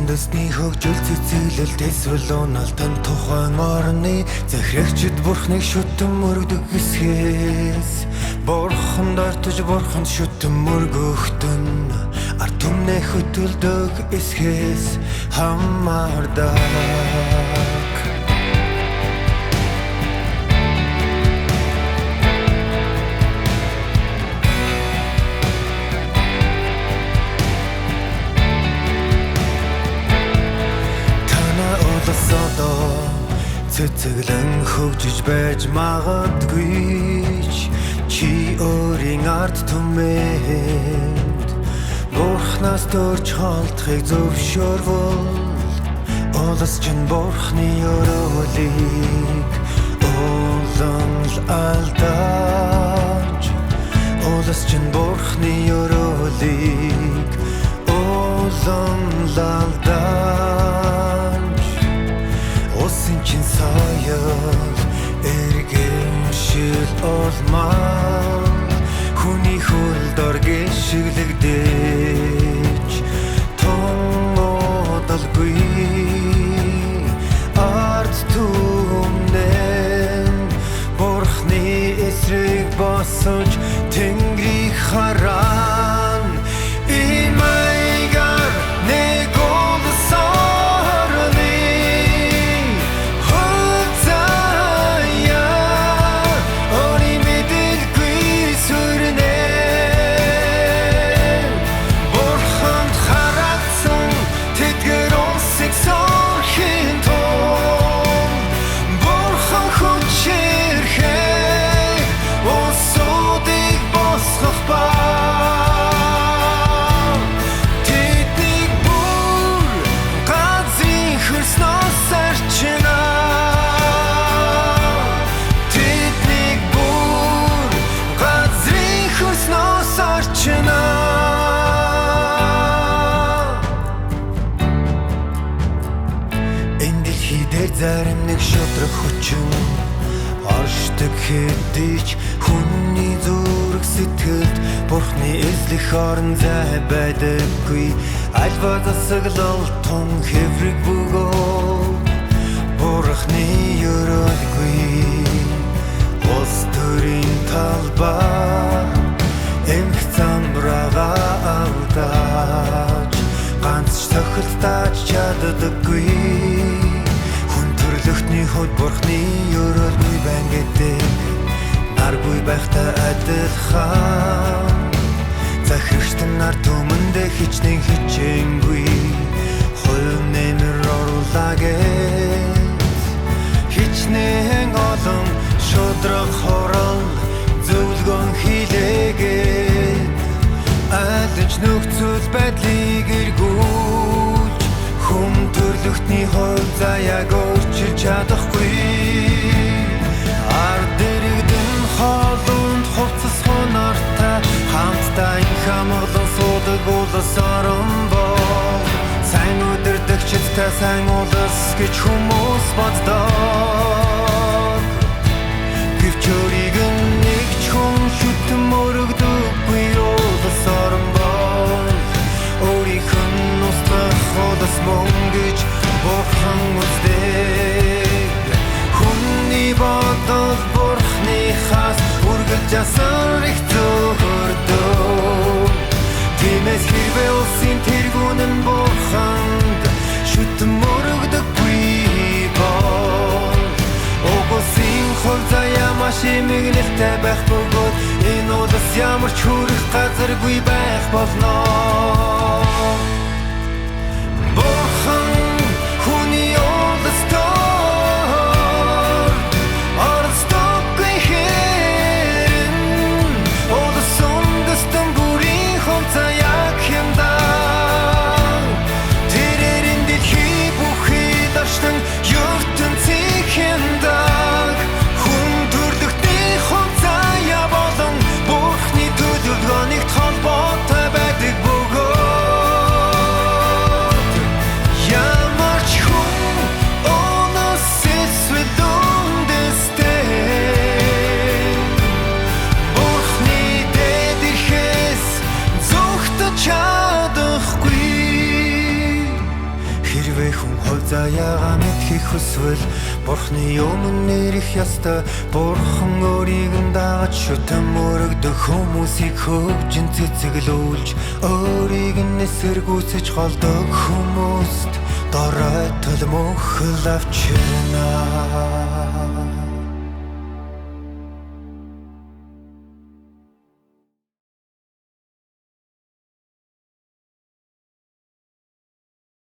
Үндэсний хөгжил цэцэглэл тэсвэл уналтан тухайн орны захирагчид бурхныг шүтэн мөргөдөг хэсгээс Бурхан дортож бурханд шүтэн мөргөхтөн ард түмнээ хөтөлдөг эсхээс хамаардаг. Цэцэглэн хөгжиж байж магадгүй ч чи өөрийн ард түмэнд Бурхнаас төрж холдохыг зөвшөөрвөл улс чинь Бурхны өрөөлийг улам л алдаж, улс чинь Бурхны өрөөлийг улам л алдаж. Улсын чинь соёл эргэмшил улмал хүний хөрөлд ор гიშгэлэгдэж тун удалгүй ард түмнэн Бурхны эсрэг босож тэнгэрийг харан имайгаар нэг улс орны хувьцаая өөрийн мэдэлгүй сүрнэ. Бурханд харагдсан тэдгэр улсыг сөрхийн тулд Бурхан хүчирхэг улсуудыг босгох ба тэднийг бүр газрын хөрснөөс арчина. Тэднийг бүр газрын хөрснөөс арчина. Энэ дэлхий дээр зарим нэг шудраг хүчин оршдог хэдий ч хүний зүрх сэтгэлд Бурхны эзлэх орон зай байдаггүй. Альва засаглал тун хэврэг бөгөөд Бурхны өрөөлгүй улс төрийн талбай эмх замраага алдаж ганц ч тохиолдож чаддаггүй. Хүн төрлөختний хувьд Бурхны өрөөлгүй байна гэдэг наргүй байхтай адилхан. Захирагчид нар түмэндээ хичнээн хичээнгүй хувь нэмэр оруулаа гэж хичнээн олон шудраг хурал зөвлөгөөн хийлээгээд аль ч нөхцөл байдлыг эргүүлж хүн төрлөختний хувь заяаг өөрчилж чадахгүй. Ард иргэдэн хоолунд хувцас хонортой хамтдаа инх амгалан суудаг улс орон бол сайн удирдагчидтай сайн улс гэж хүмүүс боддог. Гэвч өөрийг нь нэг ч хүн шүтэн мөрөгдөггүй улс орон бол өөрийнх нь устгах улс мөн гэж Бурхан үздэг. Хүний бодол Бурхныхаас үргэлж асар их зөөрдөг. Тиймээс хэрвээ улсын тэргүүн нь Бурханд шүтэн мөрөгдөггүй бол улсын хувь заяа маш эмгэнэлтэй байх бөгөөд энэ улс ямар ч хүрэх газаргүй байх болно. Бурхан хүний улс төр оролцдоггүй хэрэн улс үндэстэн бүрийн хувь заяаг хямдан тэрээр энэ дэлхий бүхий давштан ертөнцийг хямдаг. Хүн төрлөختний хувь заяа болон Бурхны төлөвлөгөөнийг холбоотой байдаг бөгөөд Хэрвээ хүн хувь заяагаа мэдхийг хүсвэл Бурхны өмнө ирэх ёстой. Бурхан өөрийг нь дагаж шүтэн мөрөгдөх хүмүүсийг хөгжин цэцэглүүлж, өөрийг нь эсэргүүцэж голдог хүмүүст доройтол мөнхөл авчирна.